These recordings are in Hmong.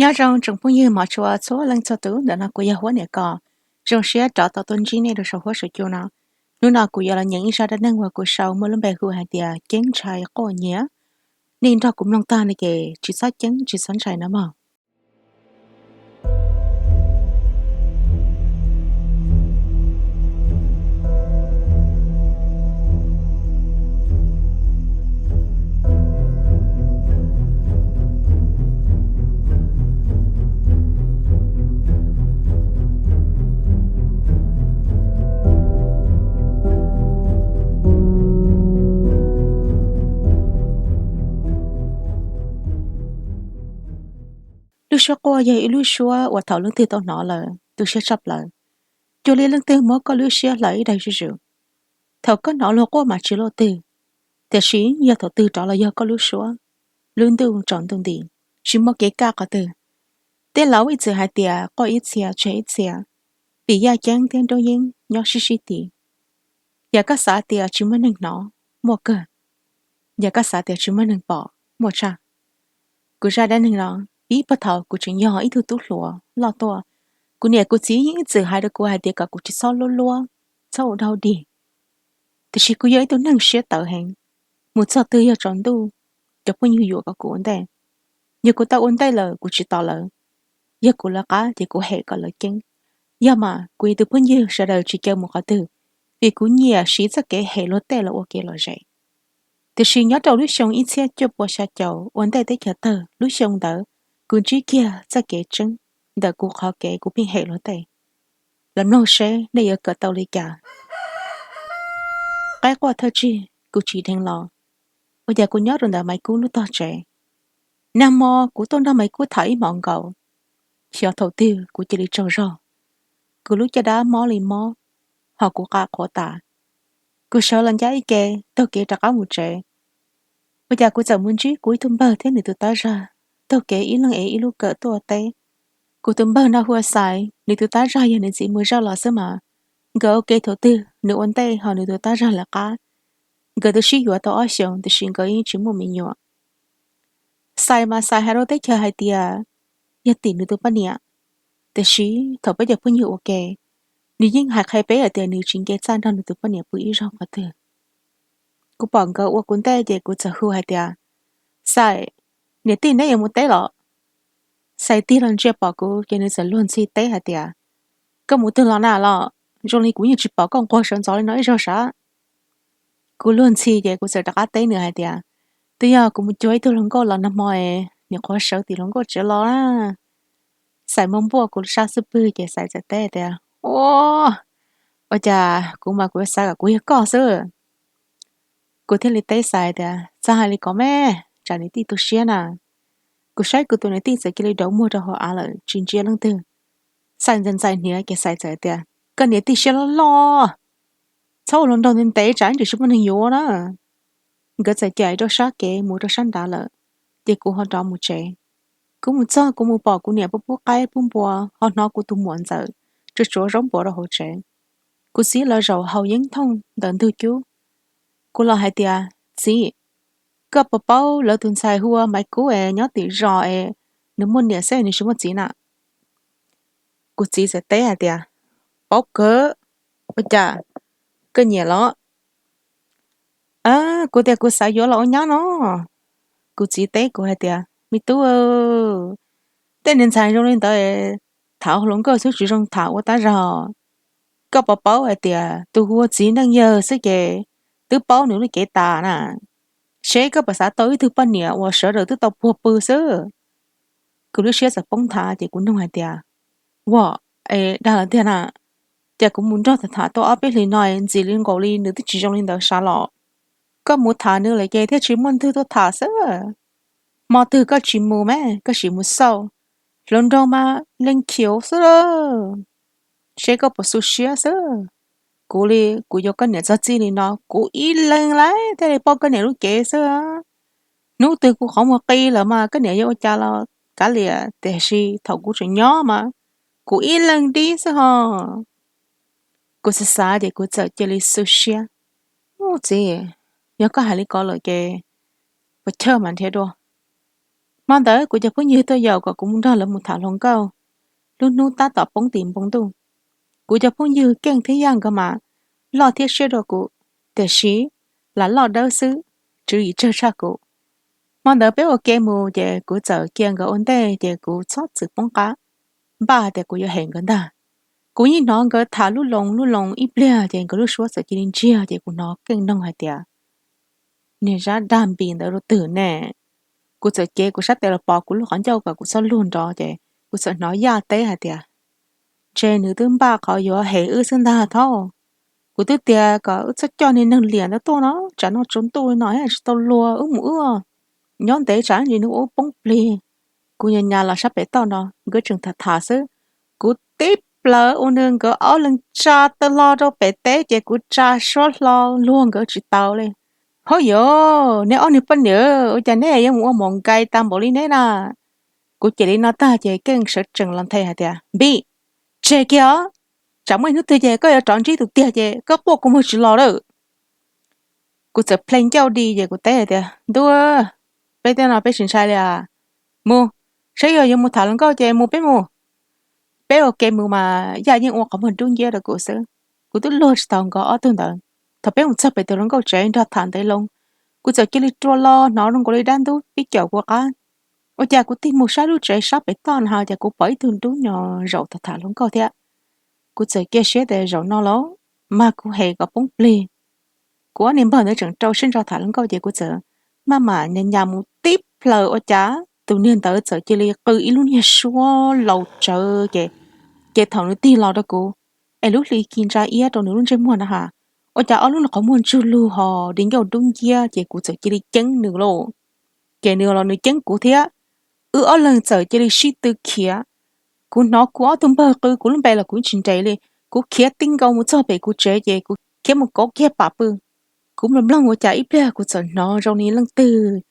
Nyob zoo tsoom phooj ywg hmov tshua txhua leej txhua tus, ntawm no kuv yog Huab Niam Kos, zoo siab rov tau tuaj ntsib nej rau saum huab saum cua no. Hnub no kuv yuav los nyeem ib zaj dab neeg uas kuv sau muaj lub npe hu hais tias Ceeb Ntshai Quaj Nyiav. Nej nrog kuv mloog tag no ces tsis txhob ceeb tsis txhob ntshai nawb mog. Lub suab quaj yog ib lub suab uas thaum leej twg tau hnov lawm tu siab tshaj plaws, cuag li leej twg muab koj lub siab hlawv ib daig zuj zus. Thaum koj hnov luag quaj mas tsis luaj twg, tiam sis yog thaum twg rov los yog koj lub suab. Lub ntuj tsaus ntuj nti, tsis muaj kev kaj qhov twg. Tej laus ib txwm hais tias quaj ib txhia tseg ib txhia, vim yaj ceeb thiab nruab yeeb nyob sib sib tid. Yam koj xav tias tsis muaj neeg hnov, muaj kawg. Yam koj xav tias tsis muaj neeg pom, muaj tshaj. Kuv zaj dab neeg no, ib puag thaum kuv tseem yog ib tug tub hluas loj tuaj, kuv niam kuv txiv yeej ib txwm hais rau kuv hais tias kom kuv tsis txhob luab luab, txhob ua dog dig. Tiam sis kuv yog ib tug neeg siab tawv heev, mus txog twg yog tsaus ntuj, cov phooj ywg yuam kom kuv ua ntej. Yog kuv tau ua ntej lawm kuv tsis tos lawv, yog kuv lawv qab ces kuv hem kom lawv ceeb. Yog mas kuv ib tug phooj ywg sawv daws tsis caw mus qhov twg, vim kuv nyiam siv txoj kev hem luag tej los ua kev lom zem. Tiam sis nyob rau lub xyoo ib txhiab cuaj pua xya caum ua ntej teb chaws tawg lub xyoo ntawd, kuv ntsib kiag txoj kev tseeb ntawm kuv qhov kev kuv pheej hem luag tej. Los mloog seb nej yuav kawm tau li cas. Qaib quaj thawj tsig, kuv tsis dheev los, ua cas kuv nyob rau ntawm Maiv Kub lub tog tsev. Nag hmo kuv tuaj nrog Maiv Kub tham ib hmos nkaus, xyov thaum twg kuv cia li tsaug zog. Kuv lub caj dab mob li mob, ho kuv qa qhuav tas. Kuv sawv los ncaj ib ke, taug kev rov qab mus tsev. Ua cas kuv txawm mus ntsib kuv ib tug npawg thiab nws tus tab zag taug kev ib leeg ev ib lub kawm tuaj teb. Kuv tus npawg no hu ua Xais, nws tus tab zag yog nws txiv mus zaj los xwb mas. Nkawd ua ke thaum twg nws ua ntej ho nws tus tab zag lawv qab. Nkawd twb sib yuav tau ob xyoos tiam sis nkawd yeej tsis muaj me nyuam. Xais mas Xais hais rau teb chaws hais tias yog tim nws tus poj niam, tiam sis thaum peb cov phooj ywg ua ke, nws yeej hais qhia peb hais tias nws tsis nce txaj nrog nws tus poj niam pw ib zaug qhov twg. Kuv pom nkawd ua kuv ntej ces kuv txawm hu hais tias, Xais, niam tij neb yuav mus teb los? Xais tig los ntsia pom kuv ces nws txawm luag ntxhi teb hais tias, Koj mus twg los na los? Zoo li kuv yeej tsis pom koj nquag sawv ntxov li no ib zaug sav. Kuv luag ntxhi ces kuv txawm rov qab teb nws hais tias, Twb yog kuv mus cuag ib tug hluas nkauj los nag hmo es nim qhuav sawv tim hluas nkauj tsev los na. Xais muab npuaj kuv sab xub pwg ces Xais txawm teb tias, Ua, ua cas kuv mas kuv yuav xav kom kuv yog koj xwb. Kuv thiaj li teb Xais tias, Txhob hais li ko me, tsam niam tij tu siab na. Kuv saib kuv tus niam tij txawm cia li rauv muag rau hauv av lawm tsis ntsia leej twg. Xais ntxais ntxais hniav ces Xais txawm tias, Koj niam tij siab loj loj, txhob ua hluas nraug ntev ntev tsam ib ntsis tsis muaj neeg yuav na. Nkawd txawm caim rau sab kev mus rau sab nrad lawm, ces kuv ho rov mus tsev. Kuv mus txog kuv mus pom kuv niam pub pub qaib pub npua, ho hnov kuv tus muam ntxawm tsuav tsuav zaub npua rau hauv tsev. Kuv txiv lawv zaum haus yeeb thooj ntawm ntug cub. Kuv los hais tias, Txiv, koj puas paub lawv tus ntxhais hu ua Maiv Kub es nyob tim zos es nws muaj niam xwb nws tsis muaj txiv na? Kuv txiv txawm teb hais tias, Paub kawg. Ua cas, koj nyiam los? Kuv tias kuv xav yuav los ua nyab no. Kuv txiv teb kuv hais tias, Me tub, tej niag ntxhais zoo li ntawd tham hluas nkauj xwb tsis zoo tham ua tab zog. Koj puas paub hais tias tus hu ua txiv neej yawg xwb ces twb paub nws lub cev tas na. Seb koj puas xav tau ib tug poj niam uas sawv daws twb tau puag pw xwb. Kuv lub siab txawm poob nthav ces kuv nug hais tias, Ua, es dag lawm tiag na? Cas kuv mus nrog tham tham tau ob peb hlis no ntxim li nkaus li nws twb tsis zoo li ntawd sav los. Koj mus tham nws lawm ces thiaj tsis muaj ntwg tuaj tham xwb. Hmo twg koj tsis mus me, koj sim mus xauj, hluas nraug mas leej khiav xwb lawm. Seb koj puas xu siab xwb. Kuv li kuv yuav koj niam txog txij li no kuv ib leeg lawm thiaj li paub koj niam lub cev xwb. Hnub twg kuv qhov muag qi lawm mas koj niam yuav ua cas los kav liam, tiam sis thaum kuv tseem nyob mas kuv ib leeg dib xwb ho. Kuv xav xav ces kuv txawm cia li xu siab. Ub txiv, yog koj hais li ko lawm ces puas chawj mas nrhiav dua. Hmo ntawd kuv cov phooj ywg tuaj yaum kom kuv mus nrog lawv mus tham hluas nkauj, lub hnub tab tom poob tim npoo ntuj. Kuv cov phooj ywg Keej thiab Yaj nkawd mas loj thiab siab dua kuv, tiam sis lam loj dawb xwb, tswv yim tsawg tshaj kuv. Hmo ntawd peb ua ke mus ces kuv txawm cia nkawd ua ntej ces kuv txhob txwm poob qab, npaj tias kuv yuav hem nkawd ntag. Kuv yeej hnov nkawd tham lub loo lub loo ib pliag ces nkawd lub suab txawm cia li ntsiag ces kuv hnov Keej nug hais tias, Niag zab dag npis ntawd rau twg ne? Kuv txawm cev kuv sab tes los pov kuv lub qhov ncauj kom kuv txhob luag nrov ces kuv txawm hnov Yaj teb hais tias, Ntshe nws twb npaj qhov yuav hem wb xwb ntag thaub. Kuv twb tias kom wb txhob coj niag neeg liam ntawd tuaj no, tsam no tsaus ntuj li no tsis tau luag wb mus wb. Nyob ntev tsam ntsis nws ua wb poob plig. Kuv nyas nyas los sab pem toj no nkawd tseem tham tham xwb, kuv tib plaws ua nws nkawd ob leeg tsa taw hlo rau pem teb ces kuv tsa suab hlo luag nkawd tsis tau li. Hauj yov, neb ob niag poj niam, ua cas neb yuav mus ua mos nkais tas npaum li neb na? Kuv cem li no tag ces Keej sawv tsees los nthe hais tias, Npis, tseg kiag os, tsam muaj ib hnub twg ces koj yuav rov ntsib tus tiag ces koj quaj kua muag tsis los lawm. Kuv txawm plhe ncauj di ces kuv teb hais tias, Ntuj, peb tej no peb tsis ntshai li as. Mus, saib yog yuav mus tham hluas nkauj ces mus peb mus. Peb ua ke mus mas Yaj yeej ua qhov muag dub nciab rau kuv xwb. Kuv twb luag tsis tau nkawd ob tug ntawd. Thaum peb mus txog pem tus hluas nkauj tsev nrog tham ntev loo, kuv txawm cia li rua los hnov zoo nkaus li dab ntub pib caum kuv qab. Ua cas kuv tig mus saib lub tsev sab pem toj no ho cas kuv pom ib tug dub nyos zaum tham tham hluas nkauj thiab. Kuv txawm cia siab tias zaum no los mas kuv hem kom poob plig. Kuv ob niag npawg ntawd tseem rau siab ntso tham hluas nkauj ces kuv txawm maj mam nyas nyas mus tib plaws ua cas tus niag ntawd txawm cia li qw ib lub niag suab laus tsawv ces, ces thaum nws tig los rau kuv es lub hli kis ntsa iab rau nws lub ntsej muag na ha, ua cas ob lub qhov muag ntsug lug ho di ncauj dub nciab ces kuv txawm cia li ceeb nws lauj. Ces nws los nws ceeb kuv thiab, wb ob leeg txawm cia li sib tw khiav. Kuv hnov kuv ob tug npawg qw kuv lub npe los kuv tsis nres li. Kuv khiav ti nkaus mus txog pem kuv tsev ces kuv khiav mus kauv kiag pam pw. Kuv mloog mloog ua cas ib pliag kuv txawm hnov zoo li leej twg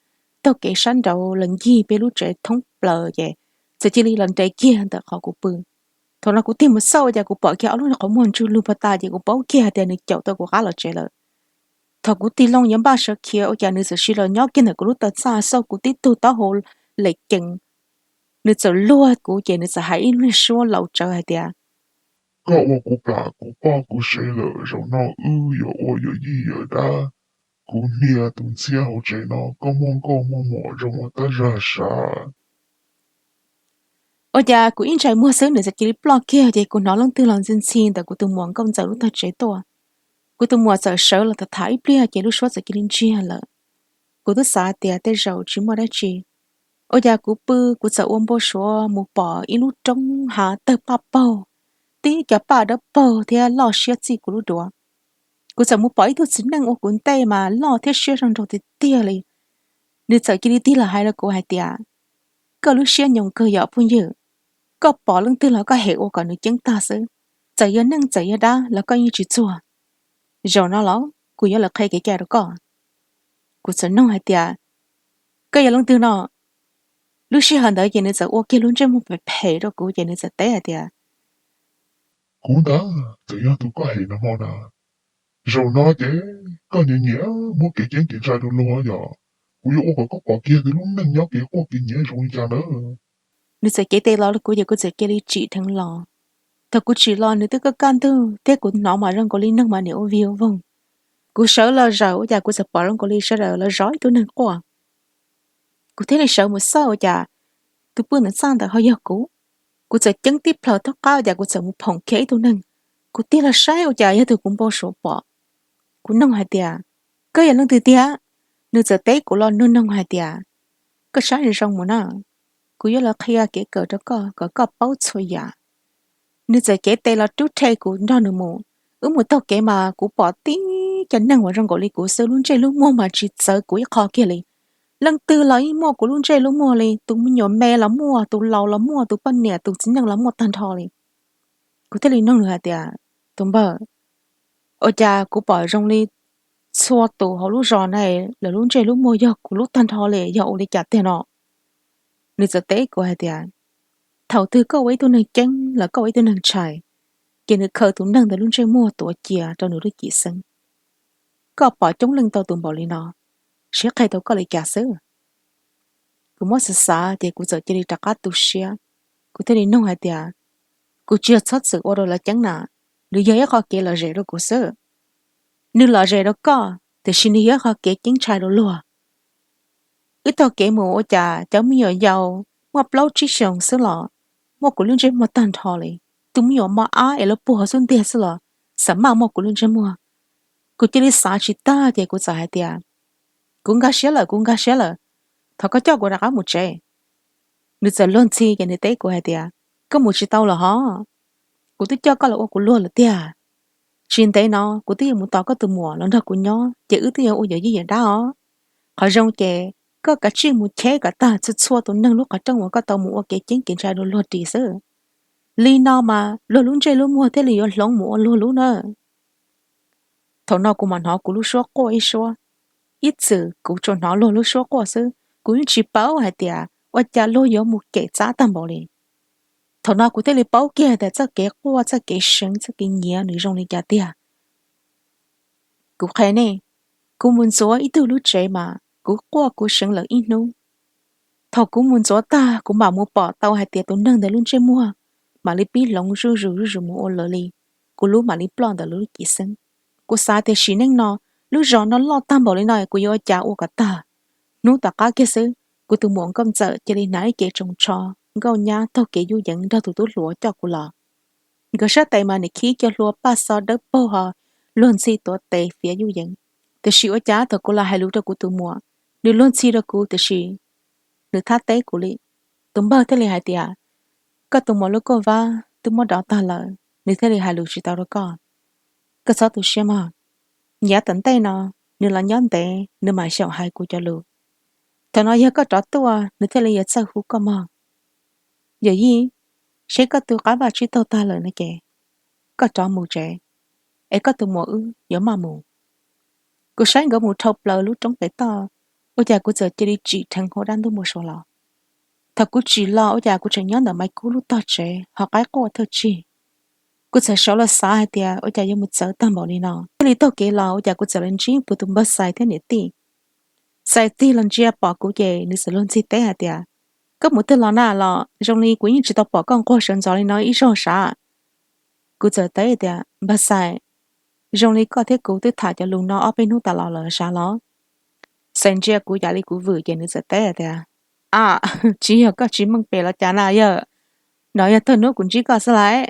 taug kev sab nraud los ncig peb lub tsev thoob plaws ces txawm cia li los nres kiag ntawm qhov kuv pw. Thaum no kuv tig mus xauj ua cas kuv pom kiag ob lub qhov muag ntsug lug pag tas ces kuv paub kiag tias nws caum tau kuv qab los tsev lawm. Thaum kuv tig loo yuav npaj sawv khiav ua cas nws txawm sis los nyob kiag ntawm kuv lub taw txaj xauj kuv tib tug taub hau lem cees. Nws txawm luag kuv ces nws txawm hais ib lub niag suab laus tsawv hais tias, Koj ua kuv plam kuv poj kuv sev lawm, zaum no wb yuav ua yawm yij yawm dab. Kuv hnia tus ntxhiab hauv tsev no, koj muaj nkauj muaj muam zoo ua tab zag sav. Ua cas kuv ib ntshai muag xwb nws txawm cia li ploj kiag ces kuv hnov leej twg los ntxhi ntxhi ntawm kuv tus muam nkauj ntxawm lub tag tsev tuaj. Kuv tus muam txawm sawv los tham tham ib pliag ces lub suab txawm cia li ntsiag lawm. Kuv twb xav tias tej zaum tsis muaj dab tsi, ua cas kuv pw kuv txawm ua npau suav mus pom ib lub roob hav tawg paj paug, tib cov paj dawb paug thiab loj siab txij kuv lub duav. Kuv txawm mus pom ib tug txiv neej ua kuv ntej mas loj thiab siab zoo nraug tiag tiag li. Nws txawm cia li tig los hais rau kuv hais tias, Koj lub siab nyoos kawg yom phooj ywg, koj pom leej twg los koj hem ua kom nws ceeb tag xwb, txawm yog neeg txawm yog dab los koj yeej tsis txuag. Zaum no los kuv yuav los qhia kev cai rau koj. Kuv txawm nug hais tias, Koj yog leej twg no? Lub sij hawm ntawd ces nws txawm ua kiag lub ntsej muag phem phem rau kuv ces nws txawm teb hais tias, Kuv ntag, txawm yog tus koj hem no hmo na. Zaum no ces koj nyiam nyiam muab kev ceeb kev ntsa rau luag yom, kuv yuav ua kom koj pom kiag tias lub neej nyob kev quaj kev nyiav zoo li cas ntawd. Nws txawm cev tes los rau kuv ces kuv txawm cia li tsim dheev los. Thaum kuv tsim los nws twb kaj kaj ntug thiab kuv hnov mas zoo nkaus li neeg mas niam ua vig ua voog. Kuv sawv los zaum ua cas kuv txawm pom zoo nkaus li sawv daws los zov ib tug neeg quaj. Kuv thiaj li sawv mus xauj ua cas tus pw ntawm txaj ntawd ho yog kuv. Kuv txawm ceeb tib plhaws thaub qab ua cas kuv txawm mus phoom kiag ib tug neeg. Kuv tig los saib ua cas yog tus kuv npau suav pom. Kuv nug hais tias, Koj yog leej twg tiag? Nws txawm teb kuv los nug nug hais tias, Koj saib zoo mus na, kuv yuav los qhia kev kawm rau koj kom koj paub txhua yam. Nws txawm cev tes los rub rhe kuv nrog nws mus. Wb mus taug kev mas kuv pom tib cov neeg uas zoo nkaus li kuv xwb, lub ntsej lub muag mas tsis txawv kuv ib qho kiag li. Leej twg los yeej muaj kuv lub ntsej lub muag li, tus me nyuam me los muaj, tus laus los muaj, tus poj niam tus txiv neej los muaj tag nrho li. Kuv thiaj li nug nws hais tias, Tus npawg, ua cas kuv pom zoo li txhua tus hauv lub zos na lawv lub ntsej lub muag yog kuv lub tag nrho li, yog ua li cas tiag no? Nws txawm teb kuv hais tias, Thaum twg koj ua ib tug neeg ceeb los koj ua ib tug neeg ntshai, ces nws khaws tus neeg ntawd lub ntsej muag tuav cia rau nws lub cim xeeb. Koj pom coob leej ntau tus npaum li no, siab qhia tau koj li cas xwb? Kuv muab xav xav ces kuv txawm cia li rov qab tu siab. Kuv thiaj li nug hais tias, kuv tsis yog txhob txwm ua rau lawv ceeb na, nws yog ib qho kev lom zem rau kuv xwb. Nws lom zem rau koj tiam sis nws yog ib qho kev ceeb ntshai rau luag. Wb taug kev mus ua cas cov me nyuam yaus muaj plaub tsib xyoos xwb los muaj kuv lub ntsej muag tag nrho li. Tus me nyuam mos ab es lawv puag hauv xub ntiag xwb los xam maj muaj kuv lub ntsej muag. Kuv cia li xav tsis tag ces kuv txawm hais tias, kuv nkag siab lawm, kuv nkag siab lawm, thov koj coj kuv rov qab mus tsev. Nws txawm luag ntxhi ces nws teb kuv hais tias, koj mus tsis tau lawm hov, kuv twb coj koj los ua kuv luag lawm tiag. Tsis ntev no kuv twb yuav mus tos koj tus muam los nrog kuv nyob ces wb twb yuav ua yawm yij yawm dab os. Qhov zoo ces koj kav tsij mus cheb kom tag txhua txhua tus neeg lub qhov rooj uas koj tau mus ua kev ceeb kev ntshai rau luag ris xwb. Li no mas luag lub ntsej lub muag thiaj li yuav hloov mus ua luag lub na. Thaum no kuv mam hnov kuv lub suab quaj ib suab. Ib txwm kuv tsuas hnov luag lub suab quaj xwb, kuv yeej tsis paub hais tias ua cas luag yuav mus cem txab tag npaum li. Thaum no kuv thiaj li paub kiag tias txoj kev quaj, txoj kev seev, txoj kev nyiav nws zoo li cas tiag. Kuv qhia nej, kuv mus ntxuav ib tug lub tsev mas kuv quaj kuv seev lawm ib hnub. Thaum kuv mus ntxuav tag kuv mam mus pom tau hais tias tus neeg ntawd lub ntsej muag mam li pib hloov zuj zus zuj zus mus ua lawv li, kuv lub mam li ploj ntawm lub civ xeeb. Kuv xav tias sim neej no lub zos no loj tag npaum li no kuv yuav ua cas ua kom tag. Hnub tom qab kiag xwb, kuv tus muam Nkauj Ntxawm cia li hnav ib cev tsoos tsho, nkauj nyab taug kev yuj yeev nrog tus tub hluas coj kuv los. Nkawd sab tes mas nim khib cov hlua paj xo dawb paug ho luag ntxhi tuav tes fiav yuj yeev. Tiam sis ua cas thaum kuv los hais lus rau kuv tus muam, nws luag ntxhi rau kuv tiam sis nws thab teb kuv li. Tus npawg thiaj li hais tias, koj tus muam lub kauj vab twb muab dov tag lawm, nws thiaj li hais lus tsis tau rau koj. Koj txhob tu siab mog, yav tom ntej no nws los nyob ntev nws mam xyaum hais kuv cov lus. Thaum no yog koj rov tuaj nws thiaj li yuav txawj hu koj mog. Yawm yij, seb koj tu qab vaj tsib taug tag lawm no ces koj rov mus tsev, es koj tus muam wb yuav maj mus. Kuv saib nkawd mus dhau plaws lub roob pem toj, ua cas kuv txawm cia li tsim dheev hauv dab ntub npau suav los. Thaum kuv tsim los ua cas kuv tseem nyob ntawm Maiv Kub lub tog tsev ho qaib quaj thawj tsig. Kuv txawm sawv los xav hais tias ua cas yuav mus txawv tag npaum li no, thiaj li taug kev los ua cas kuv txawm los ntsib kuv tus npawg Xais thiab niam tij. Xais tig los ntsia pom kuv ces nws txawm luag ntxhi teb hais tias, koj mus twg los na los zoo li kuv yeej tsis tau pom koj nquag sawv ntxov li no ib zaug sav. Kuv txawm teb tias, npawg Xais, zoo li koj thiab kuv twb tham cov lus no ob peb hnub tas los lawm sav los? Xais ntsia kuv yam li kuv vwm ces nws txawm teb hais tias, a, tsis yog koj tsis meej pem los cas na yawg, no yog thaum hnub kuv ntsib koj xwb lauj.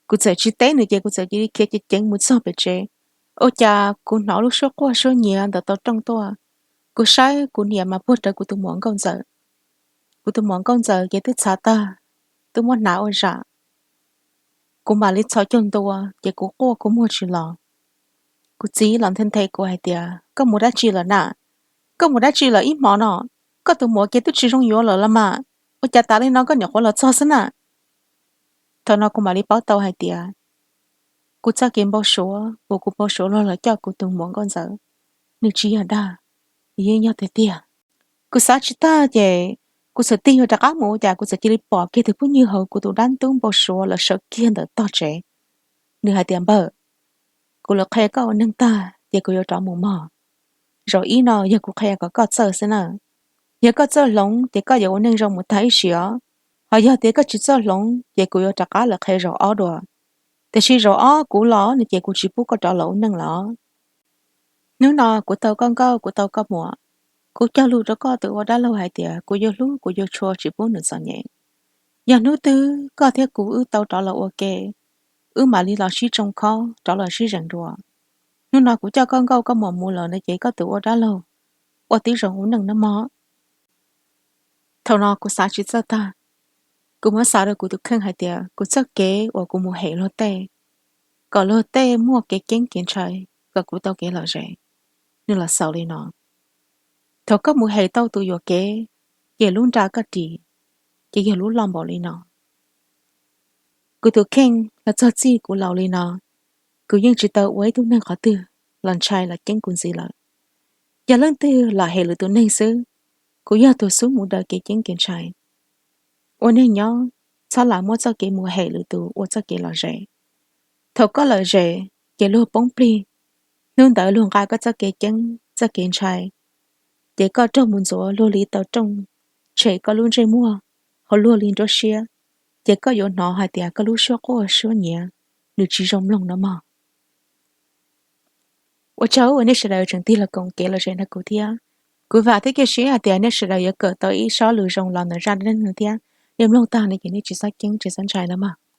Kuv txawm tsis teb nws ces kuv txawm cia li khiav ceev ceev mus txog pem tsev. Ua cas kuv hnov lub suab quaj suab nyiav ntawm tau rooj tuaj. Kuv saib kuv niam mas puag rawv kuv tus muam Nkauj Ntxawm. Kuv tus muam Nkauj Ntxawm ces twb txhav tag, twb muab hnav ua zam. Kuv mam li txhos caug ntua ces kuv quaj kuv muag tsis los. Kuv txiv los nthe nthe kuv hais tias, koj mus dab tsi lawm na? Koj mus dab tsi lawm ib hmo no? Koj tus muam ces twb tsis zoo yuav lawm los mas, ua cas tas li no koj nyuam qhuav los txog xwb na? Thaum no kuv mam li paub tau hais tias, kuv txoj kev npau suav uas kuv npau suav luag los coj kuv tus muam Nkauj Ntxawm, nws tsis yog dag, nws yeej yog tiag tiag. Kuv xav tsis tag ces kuv txawm tig yuav rov qab mus ua cas kuv txawm cia li pom kiag tus phooj ywg hauv kuv tus dab ntub npau suav lawm sawv kiag ntawm tog tsev. Nws hais tias, npawg, kuv lawv qhia koj ua neeg tag ces kuv yuav rov mus mog. Zaum ib no yog kuv qhia kom koj txawj xwb na. Yog koj txawj hloov ces koj yuav ua neej zoo mus tag ib sim os. Ho yog tias koj tsis txawj hloov ces kuv yuav rov qab lawv qhia zaum ob dua. Tiam sis zaum ob kuv los no ces kuv tsis pub koj rov los ua neej lawm. Hnub no kuv tau koj nkauj kuv tau koj muam, kuv cog lus rau koj tus ua dab laug hais tias kuv yuav hlub kuv yuav tshua tsis pub nws txom nyem. Yog hnub twg koj thiab kuv wb tau rov los ua ke, wb mam li los sib tsoo khob rov los sib zeem dua. Hnub no kuv coj koj nkauj koj muam mus lawm no ces koj tus ua dab laug ua tib zoo ua neej nawb mog. Thaum no kuv xav tsis txawj tag, kuv muab xav rau kuv tus kheej hais tias kuv txoj kev uas kuv mus hem luag tej, kom luag tej muaj kev ceeb kev ntshai, kom kuv tau kev lom zem, nws los xaus li no. Thaum koj mus hem tau tus yuam kev, ces lub nra koj ris ces yog lub loj npaum li no. Kuv tus kheej los txog txij kuv laus li no, kuv yeej tsis tau ua ib tug neeg qhov twg los ntshai los ceeb kuv ntxiv lawm. Yog leej twg los hem lwm tus neeg xwb, kuv yog tus xub mus daws kev ceeb kev ntshai. Ua neeg nyob, txhob lam muab txoj kev mus hem lwm tus ua txoj kev lom zem. Thaum koj lom zem, ces luag poob plig, hnub ntawd luag nqa koj txoj kev ceeb txoj kev ntshai, ces koj raug mus ntxuav luag li tau rooj tshem koj lub ntsej muag ho luag li nruab siab, ces koj yuav hnov hais tias koj lub suab quaj suab nyiav nws tsis zoo mloog no mog. Ua tsaug uas nej sawv daws tseem tig los koom kev los zem nrog kuv thiab. Kuv vam thiab cia siab hais tias nej sawv daws yuav kawm tau ib sob lus zoo los ntawm zaj dab neeg no thiab nej mloog tag no ces nej tsis txhob ceeb tsis txhob ntshai no mog.